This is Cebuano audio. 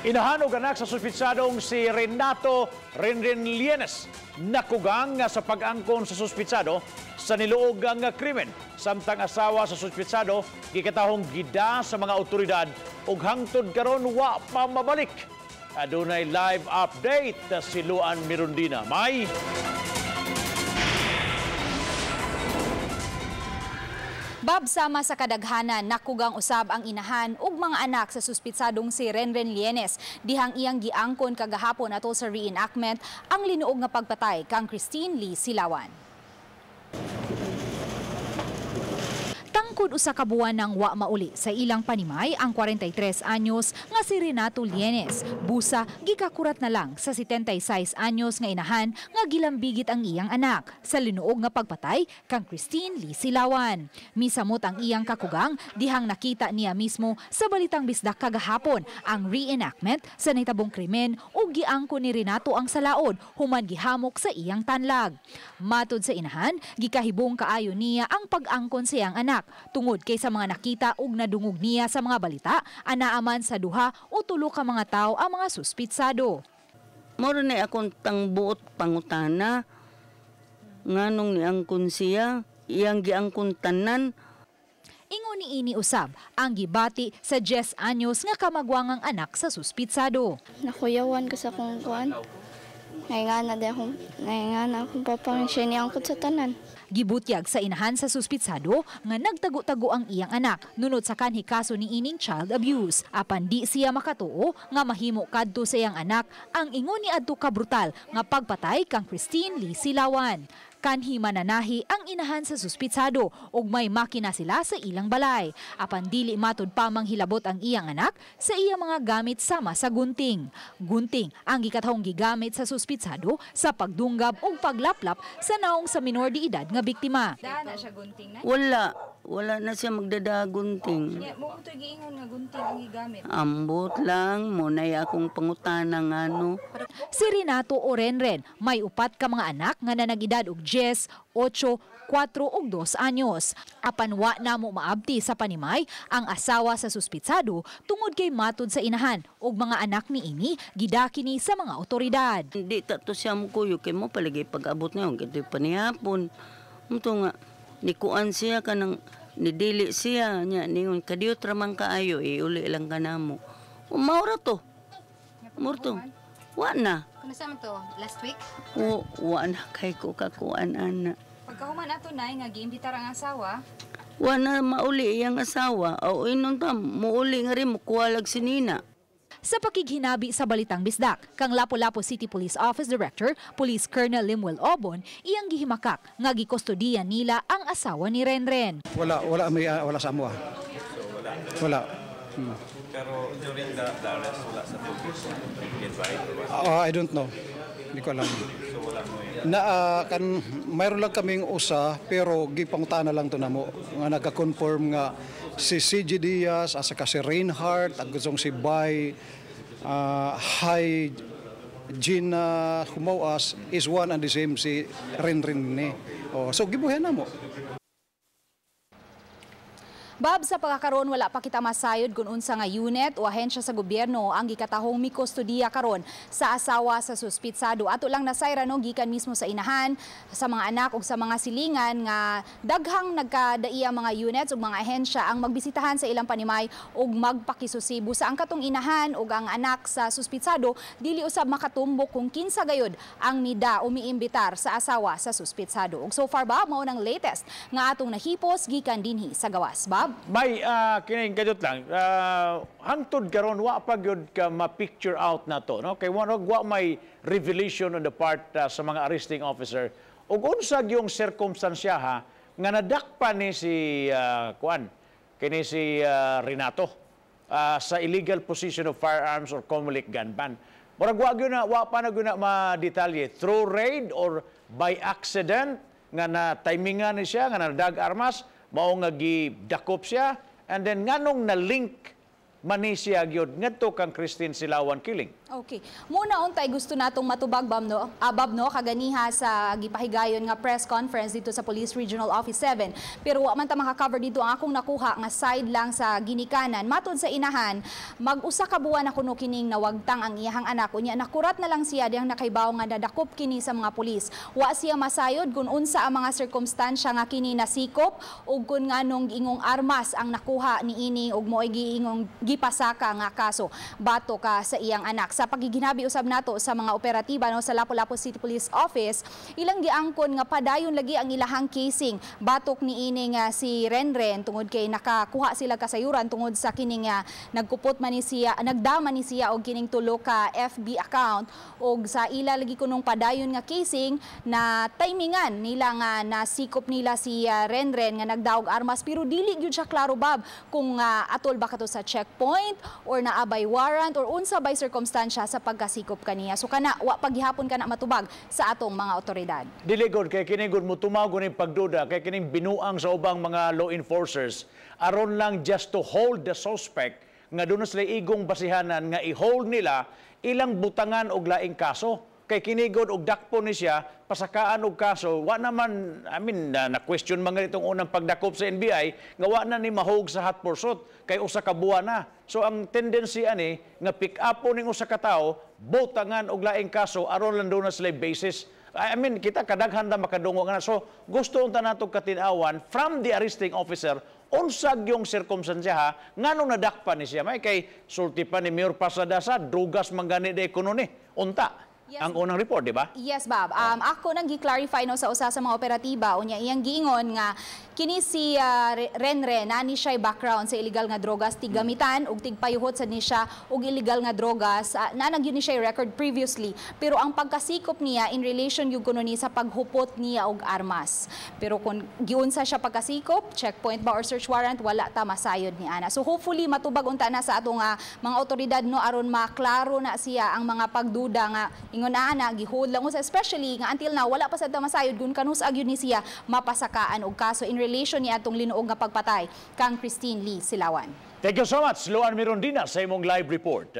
Inahan og anak sa suspitsadong si Renato Renren Lienes nakugang nga sa pag-angkon sa suspitsado sa niluog nga krimen. Samtang asawa sa suspitsado gikatahong gida sa mga otoridad ug hangtod karon wa pa mabalik. Adunay live update si Luan Mirundina. May Bab, sama sa kadaghanan, nakugang usab ang inahan ug mga anak sa suspitsadong si Renren Lienes dihang iyang giangkon kagahapon atol sa reenactment ang linuog nga pagpatay kang Christine Lee Silawan. Tangkod usa ka buwan nang wa mauli sa ilang panimay ang 43 anyos nga si Renato Lienes. Busa gikakurat na lang sa 76 anyos nga inahan nga gilambigit ang iyang anak sa linuog nga pagpatay kang Christine Lee Silawan. Misamot ang iyang kakugang dihang nakita niya mismo sa Balitang Bisdak kagahapon ang reenactment sa nahitabong krimen ug giangko ni Renato ang salaod human gihamok sa iyang tanlag. Matod sa inahan, gikahibong kaayo niya ang pag-angkon sa iyang anak tungod kay sa mga nakita ug nadungog niya sa mga balita, anaaman sa 2 o 3 ka mga tawo ang mga suspitsado. Moro na akong tangbuot pangutana. Nganong niangkon siya, iyang giangkon tanan. Ingon ni ini usab ang gibati sa 10 anyos nga kamagwangang anak sa suspitsado. Nakuyawan ko sa akong kuan. Ngayon na akong, ngayon na akong papa nga siya niangkon sa tanan. Gibutyag sa inahan sa suspitsado nga nagtago-tago ang iyang anak nunot sa kanhi kaso ni ining child abuse. Apan di siya makatuo nga mahimo kadto sa iyang anak ang ingon ni adto ka brutal nga pagpatay kang Christine Lee Silawan. Kanhi mananahi ang inahan sa suspitsado ug may makina sila sa ilang balay. Apan dili matud pa manghilabot ang iyang anak sa iyang mga gamit sama sa gunting. Gunting ang gikatahong gigamit sa suspitsado sa pagdunggab ug paglaplap sa naong sa minor de edad nga biktima. Dana siya gunting na? Wala. Wala na siya magdadagunting. Yeah, mo to giingon nga gunting ang gigamit. Ambot lang, munay akong pangutana nga ano. Si Renato Orenren, may upat ka mga anak nga nanag-edad og 10, 8, 4 ug 2 anyos. Apan wa na mo maabti sa panimay ang asawa sa suspitsado tungod kay matud sa inahan ug mga anak ni ini gidaki ni sa mga otoridad. Hindi ta to siya mo kuyo kay mo palagi pag-abot niya kay panihapon. Muto nga nikuan siya kanang nidili siya nya ningon kadiyot ra man kaayo iuli lang kanamo. Maura to. Maura to. Wa na. Kuno sa man to last week? O, wa na kay ko kakuan ana. Pagkahuman ato nay nga giimbitar ang asawa. Wa na mauli iyang asawa. O inon ta muuli nga rin mukuha lag si Nina. Sa pakighinabi sa Balitang Bisdak, kang Lapu-Lapu City Police Office Director, Police Colonel Limuel Obon, iyang gihimakak nga gikustodiya nila ang asawa ni Renren. Wala, wala may wala sa amo. Wala. Pero during the arrest, wala sa focus? Invite or what? I don't know. Hindi ko alam. So wala mo yun? Na kan mayroon lang kaming usa pero gipangutana lang to namo nga nagka-confirm nga si CG Diaz asa ka si Reinhardt ag gustong si Bay Hi Gina Humawas is one and the same si Renren ni. Oh, so gibuhin na mo. Bab, sa pagkakaroon wala pa kita masayod kung unsa nga unit o ahensya sa gobyerno ang gikatahong mikustodiya karon sa asawa sa suspitsado. Ato lang nasayran no gikan mismo sa inahan, sa mga anak ug sa mga silingan nga daghang nagkadaiya mga units ug mga ahensya ang magbisitahan sa ilang panimay ug magpakisusibo sa ang katong inahan ug ang anak sa suspitsado dili usab makatumbok kung kinsa gayud ang mida o miimbitar sa asawa sa suspitsado. Ug so far ba mao nang latest nga atong nahipos gikan dinhi sa gawas. Bab? May kining kadot lang. Hangtod karon wa pa gyud ka ma-picture out na to, no? Kay wa may revelation on the part sa mga arresting officer. Ug unsa gyung sirkumstansyaha nga nadakpan ni si kuan kini si Renato sa illegal possession of firearms or COMELEC gun ban. Murag wa gyud na wa pa na gyud na ma-detalye through raid or by accident nga na timingan ni siya nga nadag armas mao nga gidakop siya, and then nganong na link Manisiya gyud ngadto kang Christine Silawan killing. Okay. Muna untay gusto natong matubag, Bab, no, abab, no, kaganiha sa gipahigayon nga press conference dito sa Police Regional Office 7. Pero wa man ta maka-cover dito. Ang akong nakuha nga side lang sa ginikanan. Matod sa inahan, mag-usa ka buwan na kuno kining nawagtang ang iyahang anak, unya nakurat na lang siya diyang nakaibaw nga nadakop kini sa mga pulis. Wa siya masayod kung unsa ang mga sirkumstansya nga kini nasikop ug kung nganong ingong armas ang nakuha niini ug mo'y giingong gipasaka nga kaso batok ka sa iyang anak. Sa pagiginabi usab nato sa mga operatiba, no, sa Lapu-Lapu City Police Office, ilang giangkon nga padayon lagi ang ilahang casing batok niini nga si Renren tungod kay nakakuha sila kasayuran tungod sa kining nagkupot man ni siya, nagdama ni siya og kining tulo ka FB account, og sa ila lagi kunong padayon nga casing na timingan nila nga nasikop nila si Renren nga nagdaog armas, pero dili gyud siya klaro, Bab, kung atol ba kato sa checkpoint or naa bay warrant or unsa bay sirkumstansya sa pagkasikop kaniya. So kana wa paghihapon kana matubag sa atong mga otoridad. Dili gud kay kini gud mo tumago ni pagduda kay kining binuang sa ubang mga law enforcers aron lang just to hold the suspect nga doon sila igong basihanan nga i-hold nila, ilang butangan og laing kaso kay kinigod og dakpo ni siya, pasakaan og kaso. Wa naman, I mean, na question man itong unang pagdakop sa NBI nga wa na ni mahog sa hot pursuit kay usa ka buwan na. So ang tendency ani nga pick up po ning usa ka tawo, butangan og laing kaso aron lang doon na sila basis. I mean, kita kadaghan na makadungo nga na. So gusto unta nato katinawan from the arresting officer unsa gyung sirkumstansya ha nganong nadakpan ni siya. May kay sulti pa ni Mayor Pasadasa, drugas man gani de kuno ni unta. Ang unang report, di ba? Yes, Bob. Ako nang gi-clarify, no, sa usa sa mga operatiba, unya iyang giingon nga kini si Renren nani siya background sa illegal nga drogas, tiggamitan ug tigpayuhot sad ni siya og illegal nga drogas. Naa gyud ni siya record previously. Pero ang pagkasikop niya in relation gyud kuno ni sa paghupot niya og armas. Pero kung giunsa siya pagkasikop, checkpoint ba or search warrant, wala ta masayod ni ana. So hopefully matubag unta na sa atong mga otoridad, no, aron maklaro na siya ang mga pagduda nga ingon ana gihold lang usa, especially nga until now wala pa sad ta masayod kung kanus-a gyud ni siya mapasakaan og kaso in relation ni atong linuog nga pagpatay kang Christine Lee Silawan. Thank you so much, Luan Mirondina, sa imong live report.